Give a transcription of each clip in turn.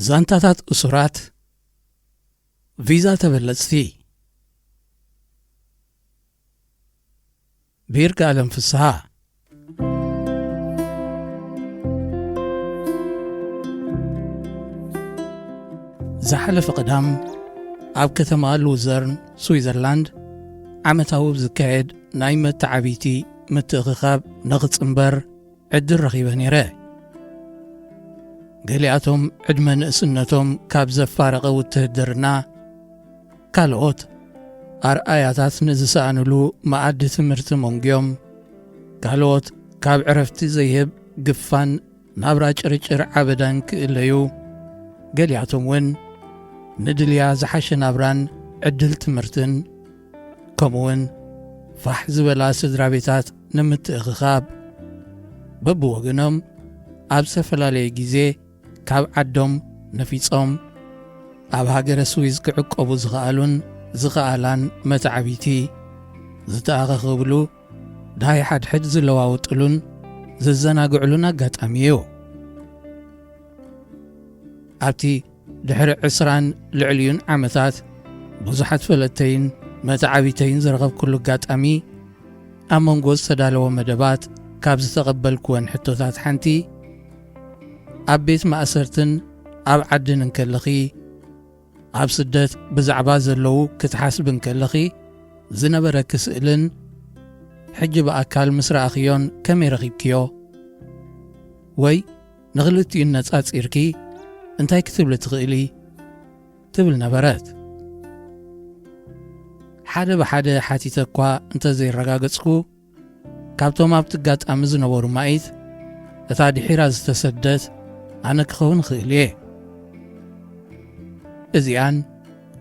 ዛንታታት እሱራት፣ ቪዛ ተበለጽቲ፣ ብይርጋለም ፍስሃ። ዝሓለፈ ቀዳም ኣብ ከተማ ሉዘርን ስዊዘርላንድ ዓመታዊ ዝካየድ ናይ መተዓቢቲ ምትእኽኻብ ንኽጽንበር ዕድል ረኺበ ነይረ። ገሊኣቶም ዕድመ ንእስነቶም ካብ ዘፋረቐ ውትህድርና፣ ካልኦት ኣርኣያታት ንዝሰኣኑሉ መኣዲ ትምህርቲ መንጉዮም፣ ካልኦት ካብ ዕረፍቲ ዘይህብ ግፋን ናብራ ጭርጭር ዓበዳን ክእለዩ፣ ገሊኣቶም እውን ንድልያ ዝሓሸ ናብራን ዕድል ትምህርትን፣ ከምኡውን ፋሕ ዝበላ ስድራ ቤታት ንምትእኽኻብ፣ በብወገኖም ኣብ ዝተፈላለየ ግዜ ካብ ዓዶም ነፊጾም ኣብ ሃገረ ስዊዝ ክዕቆቡ ዝኸኣሉን ዝኸኣላን መተዓቢቲ ዝተኣኻኸብሉ፣ ዳይ ሓድሕድ ዝለዋወጥሉን ዝዘናግዕሉን ኣጋጣሚ እዩ። ኣብቲ ድሕሪ ዕስራን ልዕሊኡን ዓመታት ብዙሓት ፈለጥተይን መተዓቢተይን ዝረኸብኩሉ ኣጋጣሚ፣ ኣብ መንጎ ዝተዳለወ መደባት ካብ ዝተቐበልኩወን ሕቶታት ሓንቲ፣ ኣብ ቤት ማእሰርትን ኣብ ዓድን እንከለኺ፣ ኣብ ስደት ብዛዕባ ዘለዉ ክትሓስቢ እንከለኺ ዝነበረኪ ስእልን ሕጂ ብኣካል ምስ ረኣኽዮን ከመይ ረኺብክዮ? ወይ ንኽልቲኡ ነጻጺርኪ እንታይ ክትብሊ ትኽእሊ? ትብል ነበረት። ሓደ ብሓደ ሓቲተ እኳ እንተዘይረጋገጽኩ፣ ካብቶም ኣብቲ ኣጋጣሚ ዝነበሩ ማኢት እታ ድሒራ ዝተሰደት ኣነ ክኸውን እኽእል እየ። እዚኣን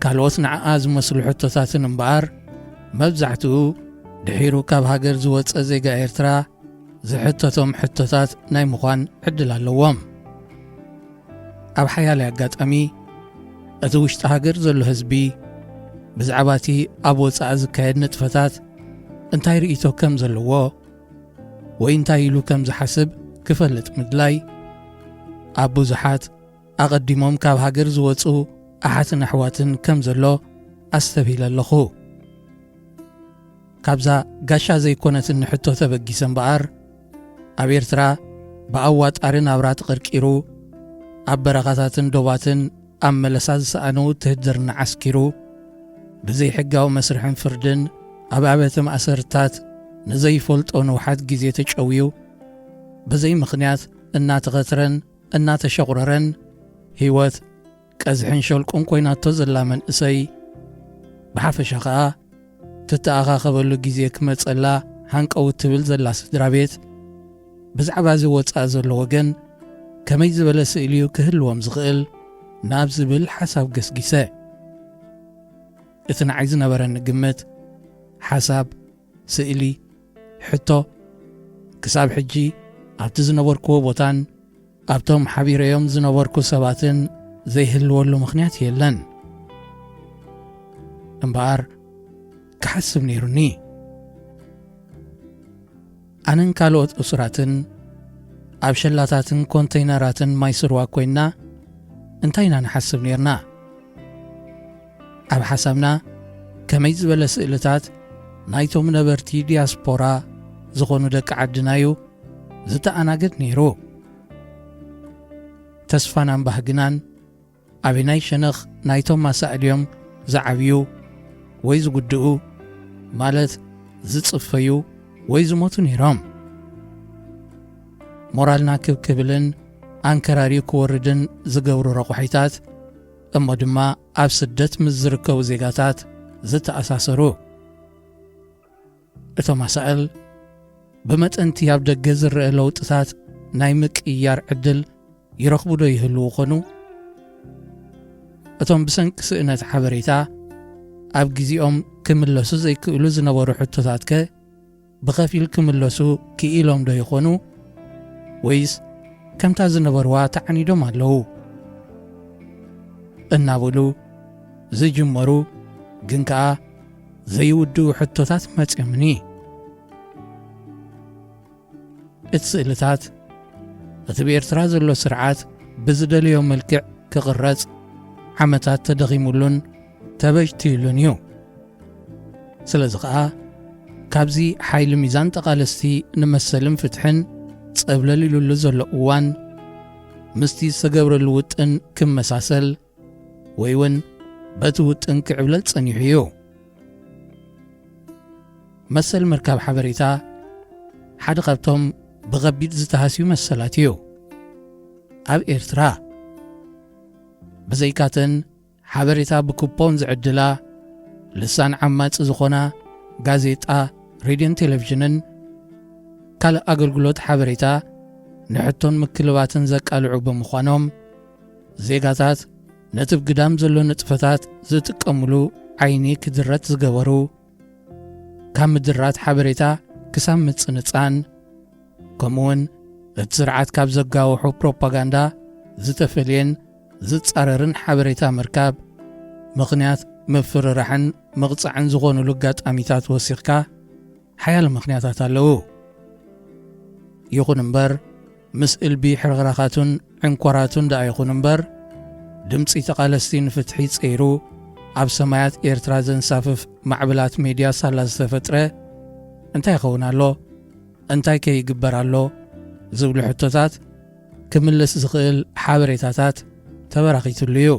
ካልኦት ንዓኣ ዝመስሉ ሕቶታትን እምበኣር፣ መብዛሕትኡ ድሒሩ ካብ ሃገር ዝወጸ ዜጋ ኤርትራ ዝሕተቶም ሕቶታት ናይ ምዃን ዕድል ኣለዎም። ኣብ ሓያለይ ኣጋጣሚ፣ እቲ ውሽጢ ሃገር ዘሎ ህዝቢ ብዛዕባ እቲ ኣብ ወጻኢ ዝካየድ ንጥፈታት እንታይ ርእይቶ ከም ዘለዎ ወይ እንታይ ኢሉ ከም ዝሓስብ ክፈልጥ ምድላይ፣ ኣብ ብዙሓት ኣቐዲሞም ካብ ሃገር ዝወጹ ኣሓትን ኣሕዋትን ከም ዘሎ ኣስተብሂለ ኣለኹ። ካብዛ ጋሻ ዘይኮነትኒ ሕቶ ተበጊሰ እምበኣር፣ ኣብ ኤርትራ ብኣዋጣሪ ናብራ ተቐርቂሩ፣ ኣብ በረኻታትን ዶባትን ኣብ መለሳ ዝሰኣነ ውትህድርና ዓስኪሩ፣ ብዘይሕጋዊ መስርሕን ፍርድን ኣብ ኣብያተ ማእሰርታት ንዘይፈልጦ ንውሓት ግዜ ተጨውዩ፣ ብዘይ ምኽንያት እናተኸትረን እናተሸቑረረን፣ ህይወት ቀዝሕን ሸልቁን ኮይናቶ ዘላ መንእሰይ፣ ብሓፈሻ ኸኣ ትተኣኻኸበሉ ግዜ ክመጸላ ሃንቀው እትብል ዘላ ስድራ ቤት፣ ብዛዕባ እዚ ወጻኢ ዘሎ ወገን ከመይ ዝበለ ስእሊ እዩ ክህልዎም ዝኽእል ናብ ዝብል ሓሳብ ገስጊሰ። እቲ ንዓይ ዝነበረኒ ግምት፣ ሓሳብ፣ ስእሊ፣ ሕቶ፣ ክሳብ ሕጂ ኣብቲ ዝነበርክዎ ቦታን ኣብቶም ሓቢረዮም ዝነበርኩ ሰባትን ዘይህልወሉ ምኽንያት የለን። እምበኣር፣ ክሓስብ ነይሩኒ። ኣነን ካልኦት እሱራትን ኣብ ሸላታትን ኮንተይነራትን ማይ ስርዋ ኮይንና እንታይ ኢና ንሓስብ ነይርና? ኣብ ሓሳብና ከመይ ዝበለ ስእልታት ናይቶም ነበርቲ ዲያስፖራ ዝኾኑ ደቂ ዓድና እዩ ዝተኣናገድ ነይሩ። ተስፋናን ባህግናን ኣበናይ ሸነኽ ናይቶም ኣሳእልዮም ዝዓብዩ ወይ ዝጉድኡ፣ ማለት ዝጽፈዩ ወይ ዝሞቱ ነይሮም። ሞራልና ክብ ክብልን ኣንከራርዩ ክወርድን ዝገብሩ ረቑሒታት፣ እሞ ድማ ኣብ ስደት ምስ ዝርከቡ ዜጋታት ዝተኣሳሰሩ። እቶም ኣሳእል ብመጠንቲ ኣብ ደገ ዝረአ ለውጥታት ናይ ምቅይያር ዕድል ይረኽቡ ዶ ይህልዉ ኾኑ? እቶም ብሰንኪ ስእነት ሓበሬታ ኣብ ግዜኦም ክምለሱ ዘይክእሉ ዝነበሩ ሕቶታትከ ብኸፊል ክምለሱ ክኢሎም ዶ ይኾኑ? ወይስ ከምታ ዝነበርዋ ተዓኒዶም ኣለዉ? እናበሉ ዝጅመሩ ግን ከኣ ዘይውድኡ ሕቶታት መጽዮምኒ። እቲ ስእልታት፣ እቲ ብኤርትራ ዘሎ ስርዓት ብዝደለዮ መልክዕ ክቕረጽ ዓመታት ተደኺሙሉን ተበጅትዩሉን እዩ። ስለዚ ኸኣ፣ ካብዚ ሓይሊ ሚዛን ተቓለስቲ ንመሰልን ፍትሕን ጸብለል ኢሉሉ ዘሎ እዋን፣ ምስቲ ዝተገብረሉ ውጥን ክመሳሰል ወይ እውን በቲ ውጥን ክዕብለል ጸኒሑ እዩ። መሰል ምርካብ ሓበሬታ ሓደ ካብቶም ብኸቢድ ዝተሃስዩ መሰላት እዩ። ኣብ ኤርትራ፣ ብዘይካተን ሓበሬታ ብኩፖን ዝዕድላ፣ ልሳን ዓማጺ ዝኾና ጋዜጣ፣ ሬድዮን ቴሌቪዥንን ካልእ ኣገልግሎት ሓበሬታ ንሕቶን ምክልባትን ዘቃልዑ ብምዃኖም፣ ዜጋታት ነቲ ብግዳም ዘሎ ንጥፈታት ዝጥቀምሉ ዓይኒ ክድረት ዝገበሩ፣ ካብ ምድራት ሓበሬታ ክሳብ ምጽንጻን፣ ከምኡውን እቲ ስርዓት ካብ ዘጋውሑ ፕሮፓጋንዳ ዝተፈልየን ዝጻረርን ሓበሬታ ምርካብ፣ ምኽንያት ምፍርራሕን ምቕጻዕን ዝኾኑሉ ኣጋጣሚታት ወሲኽካ፣ ሓያሎ ምኽንያታት ኣለዉ። ይኹን እምበር፣ ምስ እልቢ ሕርኽራኻቱን ዕንኮራቱን ደኣ ይኹን እምበር፣ ድምጺ ተቓለስቲ ንፍትሒ ጸይሩ፣ ኣብ ሰማያት ኤርትራ ዘንሳፍፍ ማዕበላት ሜድያ ሳላ ዝተፈጥረ፣ እንታይ ይኸውን ኣሎ? እንታይ ከ ይግበር ኣሎ? ዝብሉ ሕቶታት ክምልስ ዝኽእል ሓበሬታታት ተበራኺቱሉ እዩ።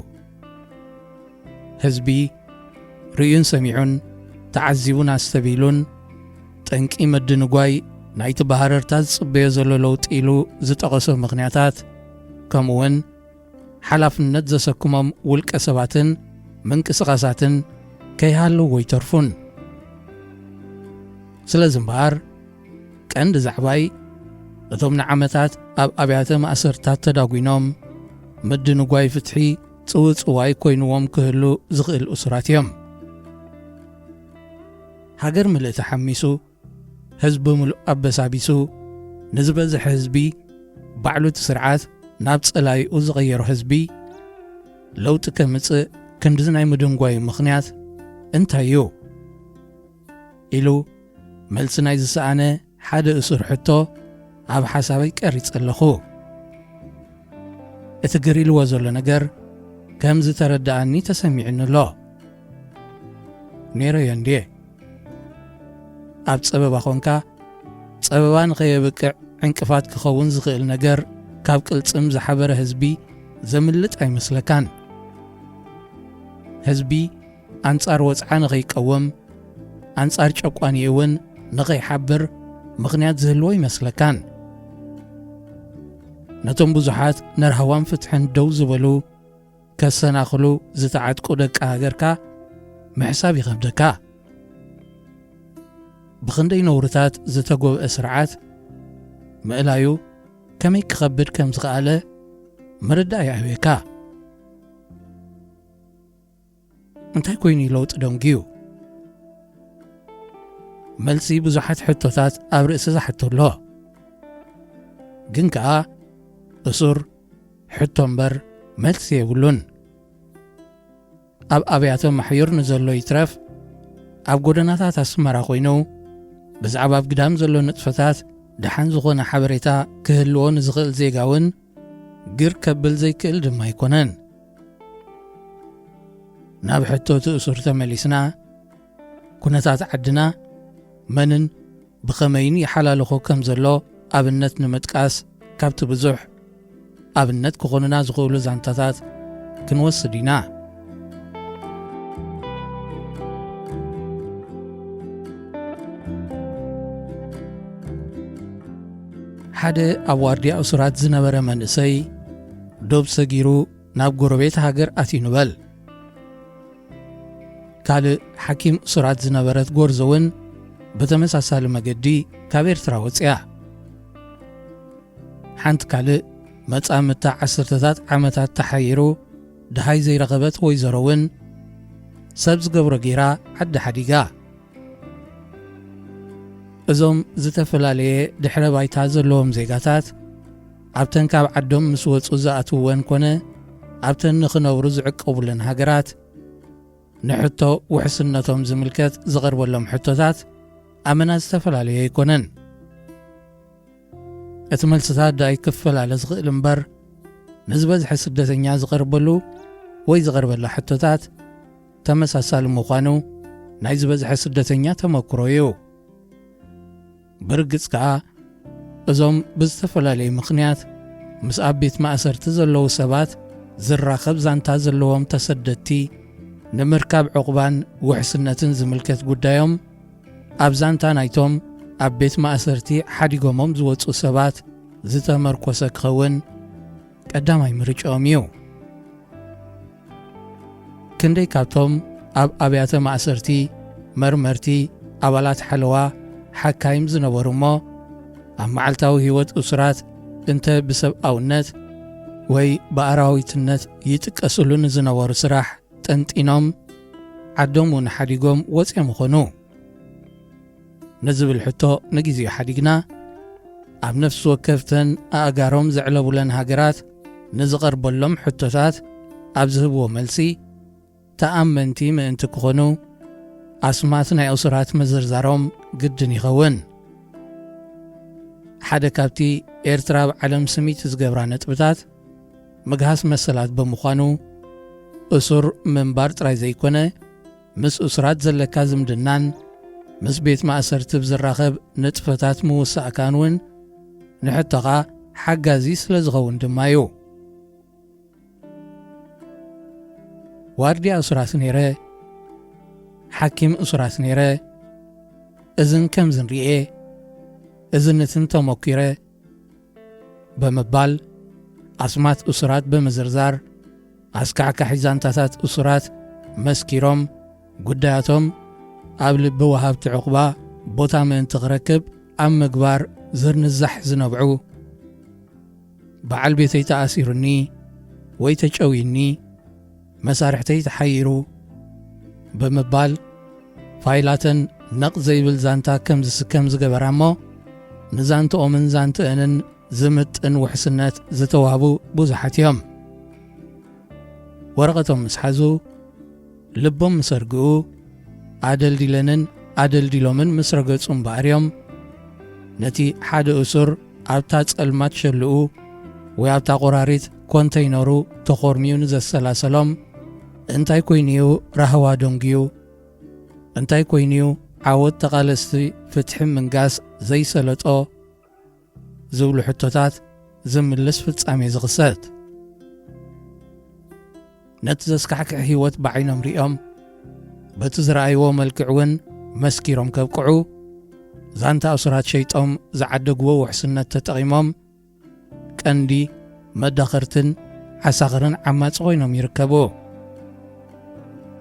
ህዝቢ ርእዩን ሰሚዑን፣ ተዓዚቡን ኣስተብሂሉን፣ ጠንቂ ምድንጓይ ናይቲ ብሃረርታ ዝጽበዮ ዘሎ ለውጢ ኢሉ ዝጠቐሶ ምኽንያታት፣ ከምኡውን ሓላፍነት ዘሰክሞም ውልቀ ሰባትን ምንቅስቓሳትን ከይሃለዉ ኣይተርፉን። ስለዚ እምበኣር፣ ቀንዲ ዛዕባይ፣ እቶም ንዓመታት ኣብ ኣብያተ ማእሰርታት ተዳጒኖም፣ ምድንጓይ ፍትሒ ጽውጽዋይ ኮይንዎም ክህሉ ዝኽእል እሱራት እዮም። ሃገር ምልእቲ ሓሚሱ፣ ህዝቢ ምሉእ ኣበሳቢሱ፣ ንዝበዝሐ ህዝቢ ባዕሉ እቲ ስርዓት ናብ ጸላኢኡ ዝቐየሮ ህዝቢ፣ ለውጢ ከምጽእ ክንድዚ ናይ ምድንጓዩ ምኽንያት እንታይ እዩ? ኢሉ መልሲ ናይ ዝሰኣነ ሓደ እሱር ሕቶ ኣብ ሓሳበይ ቀሪጸ ኣለኹ። እቲ ግር ኢልዎ ዘሎ ነገር ከም ዝተረድኣኒ ተሰሚዑኒ ኣሎ። ነይረዮ እንድየ። ኣብ ጸበባ ኾንካ፣ ጸበባ ንኸየብቅዕ ዕንቅፋት ክኸውን ዝኽእል ነገር ካብ ቅልጽም ዝሓበረ ህዝቢ ዘምልጥ ኣይመስለካን። ህዝቢ ኣንጻር ወጽዓ ንኸይቀወም፣ ኣንጻር ጨቋኒ እውን ንኸይሓብር ምኽንያት ዝህልዎ ይመስለካን። ነቶም ብዙሓት ንርህዋን ፍትሕን ደው ዝበሉ፣ ከሰናኽሉ ዝተዓጥቁ ደቂ ሃገርካ ምሕሳብ ይኸብደካ። ብኽንደይ ነውርታት ዝተጎብአ ስርዓት ምእላዩ ከመይ ክኸብድ ከም ዝኸኣለ ምርዳእ ይኣብየካ። እንታይ ኮይኑ እዩ ለውጢ ደንጉዩ? መልሲ ብዙሓት ሕቶታት ኣብ ርእሲ ዝሓቶ ኣሎ። ግን ከኣ እሱር ሕቶ እምበር መልሲ የብሉን። ኣብ ኣብያተ ማሕዩር ንዘሎ ይትረፍ፣ ኣብ ጎደናታት ኣስመራ ኮይኑ ብዛዕባ ኣብ ግዳም ዘሎ ንጥፈታት ደሓን ዝኾነ ሓበሬታ ክህልዎ ንዝኽእል ዜጋ እውን ግር ከብል ዘይክእል ድማ ኣይኮነን። ናብ ሕቶ እቲ እሱር ተመሊስና፣ ኩነታት ዓድና መንን ብኸመይን ይሓላልኾ ከም ዘሎ ኣብነት ንምጥቃስ፣ ካብቲ ብዙሕ ኣብነት ክኾኑና ዝኽእሉ ዛንታታት ክንወስድ ኢና። ሓደ ኣብ ዋርድያ እሱራት ዝነበረ መንእሰይ ዶብ ሰጊሩ ናብ ጎረቤት ሃገር ኣትዩ ንበል። ካልእ ሓኪም እሱራት ዝነበረት ጎርዞ እውን ብተመሳሳሊ መገዲ ካብ ኤርትራ ወጺኣ። ሓንቲ ካልእ መጻምድታ ዓሰርተታት ዓመታት ተሓይሩ ደሃይ ዘይረኸበት ወይዘሮ እውን ሰብ ዝገብሮ ገይራ ዓዲ ሓዲጋ። እዞም ዝተፈላለየ ድሕረ ባይታ ዘለዎም ዜጋታት፣ ኣብተን ካብ ዓዶም ምስ ወጹ ዝኣትውወን ኮነ ኣብተን ንኽነብሩ ዝዕቀቡለን ሃገራት፣ ንሕቶ ውሕስነቶም ዝምልከት ዝቐርበሎም ሕቶታት ኣመና ዝተፈላለየ ኣይኮነን። እቲ መልስታት ደኣ ይክፈላለ ዝኽእል እምበር፣ ንዝበዝሐ ስደተኛ ዝቐርበሉ ወይ ዝቐርበላ ሕቶታት ተመሳሳሊ ምዃኑ ናይ ዝበዝሐ ስደተኛ ተመክሮ እዩ። ብርግጽ ከኣ እዞም ብዝተፈላለየ ምኽንያት ምስ ኣብ ቤት ማእሰርቲ ዘለዉ ሰባት ዝራኸብ ዛንታ ዘለዎም ተሰደድቲ ንምርካብ ዕቑባን ውሕስነትን ዝምልከት ጉዳዮም ኣብ ዛንታ ናይቶም ኣብ ቤት ማእሰርቲ ሓዲጎሞም ዝወጹ ሰባት ዝተመርኮሰ ክኸውን ቀዳማይ ምርጫኦም እዩ። ክንደይ ካብቶም ኣብ ኣብያተ ማእሰርቲ መርመርቲ፣ ኣባላት ሓለዋ፣ ሓካይም ዝነበሩ እሞ ኣብ መዓልታዊ ህይወት እሱራት እንተ ብሰብኣውነት ወይ ብኣራዊትነት ይጥቀስሉ ንዝነበሩ ስራሕ ጠንጢኖም ዓዶም እውን ሓዲጎም ወፅኦም ይኾኑ ንዝብል ሕቶ ንግዜኡ ሓዲግና፣ ኣብ ነፍሲ ወከፍተን ኣእጋሮም ዘዕለቡለን ሃገራት ንዝቐርበሎም ሕቶታት ኣብ ዝህብዎ መልሲ ተኣመንቲ ምእንቲ ክኾኑ ኣስማት ናይ እሱራት ምዝርዛሮም ግድን ይኸውን። ሓደ ካብቲ ኤርትራ ኣብ ዓለም ስሚት ዝገብራ ነጥብታት ምግሃስ መሰላት ብምዃኑ እሱር ምንባር ጥራይ ዘይኮነ ምስ እሱራት ዘለካ ዝምድናን ምስ ቤት ማእሰርቲ ብዝራኸብ ንጥፈታት ምውሳእካን እውን ንሕቶኻ ሓጋዚ ስለ ዝኸውን ድማ እዩ። ዋርድያ እሱራት ነይረ፣ ሓኪም እሱራት ነይረ፣ እዝን ከምዝን ርእየ፣ እዝንትን ተመኪረ ብምባል ኣስማት እሱራት ብምዝርዛር ኣስካሕካሒ ዛንታታት እሱራት መስኪሮም ጉዳያቶም ኣብ ልቢ ወሃብቲ ዕቑባ ቦታ ምእንቲ ክረክብ ኣብ ምግባር ዝርንዛሕ ዝነብዑ፣ በዓል ቤተይ ተኣሲሩኒ ወይ ተጨውዩኒ፣ መሳርሕተይ ተሓይሩ ብምባል ፋይላተን ነቕ ዘይብል ዛንታ ከም ዝስከም ዝገበራ እሞ ንዛንትኦምን ዛንትአንን ዝምጥን ውሕስነት ዝተዋህቡ ብዙሓት እዮም። ወረቐቶም ምስ ሓዙ፣ ልቦም ምስ ኣርግኡ፣ ኣደልዲለንን ኣደልዲሎምን ምስ ረገጹ እምበኣር እዮም ነቲ ሓደ እሱር ኣብታ ጸልማት ሸልኡ ወይ ኣብታ ቆራሪት ኮንተይነሩ ተኾርምዩ ንዘሰላሰሎም፣ እንታይ ኮይኑ'ዩ ራህዋ ደንጉዩ? እንታይ ኮይኑ'ዩ ዓወት ተቓለስቲ ፍትሒ ምንጋስ ዘይሰለጦ? ዝብሉ ሕቶታት ዝምልስ ፍጻሜ ዝኽሰት። ነቲ ዘስካሕክሕ ህይወት ብዓይኖም ሪኦም፣ በቲ ዝረኣይዎ መልክዕ እውን መስኪሮም ከብቅዑ፣ ዛንታ እሱራት ሸይጦም ዝዓደግዎ ውሕስነት ተጠቒሞም፣ ቀንዲ መዳኸርትን ዓሳኽርን ዓማጺ ኮይኖም ይርከቡ።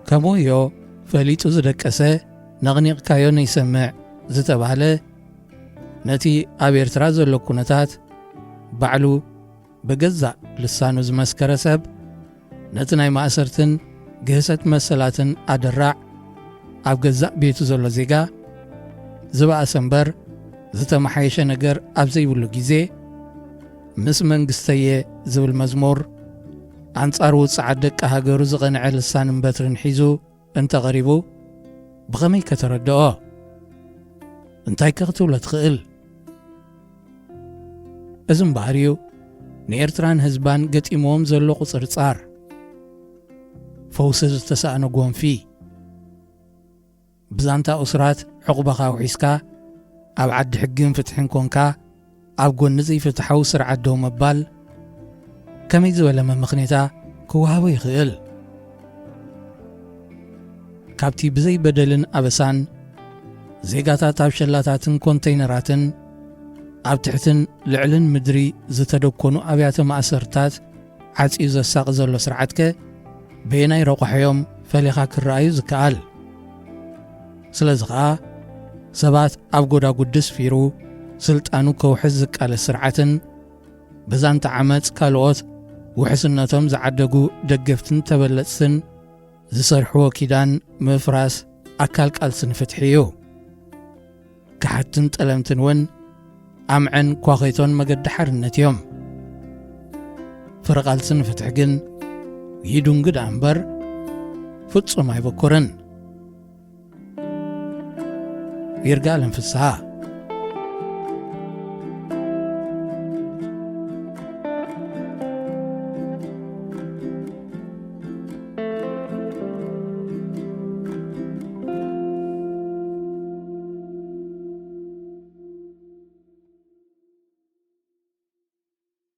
ከምኡ እዮ፣ ፈሊጡ ዝደቀሰ ነቕኒቕካዮ ነይሰምዕ ዝተባህለ፣ ነቲ ኣብ ኤርትራ ዘሎ ኩነታት ባዕሉ ብገዛእ ልሳኑ ዝመስከረ ሰብ፣ ነቲ ናይ ማእሰርትን ግህሰት መሰላትን ኣደራዕ ኣብ ገዛእ ቤቱ ዘሎ ዜጋ፣ ዝበኣሰ እምበር ዝተመሓየሸ ነገር ኣብ ዘይብሉ ግዜ፣ ምስ መንግስተየ ዝብል መዝሙር፣ ኣንጻር ውጽዓት ደቂ ሃገሩ ዝቐንዐ ልሳንን በትርን ሒዙ እንተ ቐሪቡ፣ ብኸመይ ከተረድኦ? እንታይ ከ ክትብሎ ትኽእል? እዚ እምበኣር እዩ ንኤርትራን ህዝባን ገጢምዎም ዘሎ ቁጽርጻር። ፈውሲ ዝተሳእኖ ጎንፊ። ብዛንታ እሱራት ዕቑባኻ ውሒስካ፣ ኣብ ዓዲ ሕግን ፍትሕን ኮንካ፣ ኣብ ጎኒ ዘይፍትሓዊ ስርዓት ደው ምባል፣ ከመይ ዝበለ መመኽኔታ ክወሃቦ ይኽእል? ካብቲ ብዘይ በደልን ኣበሳን ዜጋታት ኣብ ሸላታትን ኮንተይነራትን ኣብ ትሕትን ልዕልን ምድሪ ዝተደኮኑ ኣብያተ ማእሰርታት ዓጽዩ ዘሳቒ ዘሎ ስርዓትከ በየናይ ረቋሒ'ዮም ፈሊኻ ክረኣዩ ዝከኣል? ስለዚ ኸኣ ሰባት ኣብ ጎዳጉዲ ስፊሩ ስልጣኑ ከውሕስ ዝቃለስ ስርዓትን ብዛንታ ዓመጽ ካልኦት ውሕስነቶም ዝዓደጉ ደገፍትን ተበለጽትን ዝሰርሕዎ ኪዳን ምፍራስ ኣካል ቃልሲ ንፍትሒ እዩ። ከሓድትን ጠለምትን እውን ኣምዐን ኳኼቶን መገዲ ሓርነት እዮም። ፍረ ቃልሲ ንፍትሒ ግን ይዱንግ ደኣ እምበር ፍጹም ኣይበኩርን። ይርጋለም ፍስሃ።